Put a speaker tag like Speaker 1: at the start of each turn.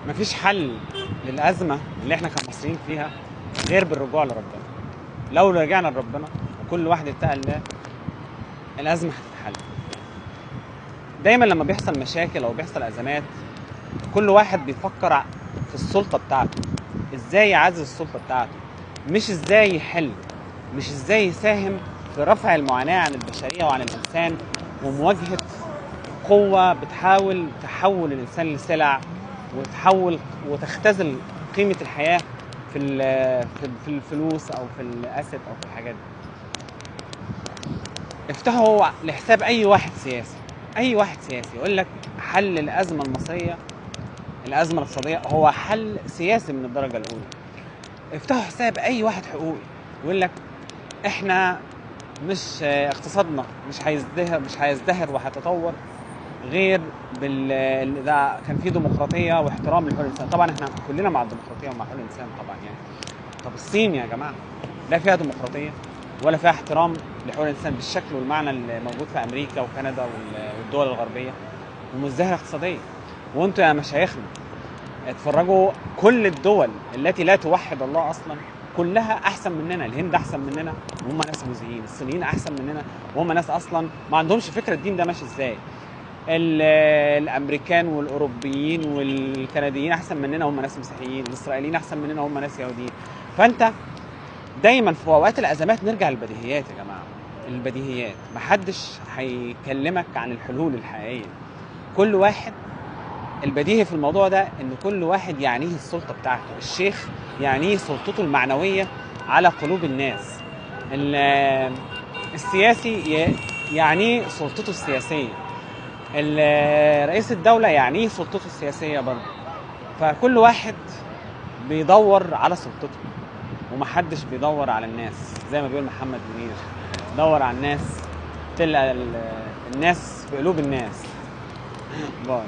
Speaker 1: مفيش حل للأزمة اللي احنا كمصريين فيها غير بالرجوع لربنا. لو رجعنا لربنا وكل واحد اتقى الله، الأزمة هتتحل. دايما لما بيحصل مشاكل أو بيحصل أزمات، كل واحد بيفكر في السلطة بتاعته، ازاي يعزز السلطة بتاعته، مش ازاي يحل، مش ازاي يساهم في رفع المعاناة عن البشرية وعن الإنسان، ومواجهة قوة بتحاول تحول الإنسان لسلع وتحول وتختزل قيمة الحياة في الفلوس أو في الأسد أو في الحاجات دي. افتحوا لحساب أي واحد سياسي، أي واحد سياسي يقول لك حل الأزمة المصرية، الأزمة الاقتصادية، هو حل سياسي من الدرجة الأولى. افتحوا حساب أي واحد حقوقي يقول لك إحنا مش اقتصادنا مش هيزدهر وهيتطور غير ده كان في ديمقراطية واحترام لحقوق الانسان. طبعا احنا كلنا مع الديمقراطية ومع حقوق الانسان طبعا يعني. طب الصين يا جماعة لا فيها ديمقراطية ولا فيها احترام لحقوق الانسان بالشكل والمعنى اللي موجود في امريكا وكندا والدول الغربية، ومزدهره اقتصاديا. وانتوا يا مشايخنا اتفرجوا، كل الدول التي لا توحد الله اصلا كلها احسن مننا. الهند احسن مننا وهم ناس بوذيين، الصينيين احسن مننا وهم ناس اصلا ما عندهمش فكرة الدين ده ماشي ازاي. الامريكان والاوروبيين والكنديين احسن مننا وهم ناس مسيحيين، الاسرائيليين احسن مننا وهم ناس يهوديين. فانت دايما في اوقات الازمات نرجع للبديهيات يا جماعة، البديهيات. محدش هيكلمك عن الحلول الحقيقية. كل واحد البديهي في الموضوع ده ان كل واحد يعنيه السلطة بتاعته. الشيخ يعنيه سلطته المعنوية على قلوب الناس، السياسي يعنيه سلطته السياسية، رئيس الدولة يعنيه سلطته السياسية برضه. فكل واحد بيدور على سلطته ومحدش بيدور على الناس. زي ما بيقول محمد منير، دور على الناس تلقى الناس في قلوب الناس. باي.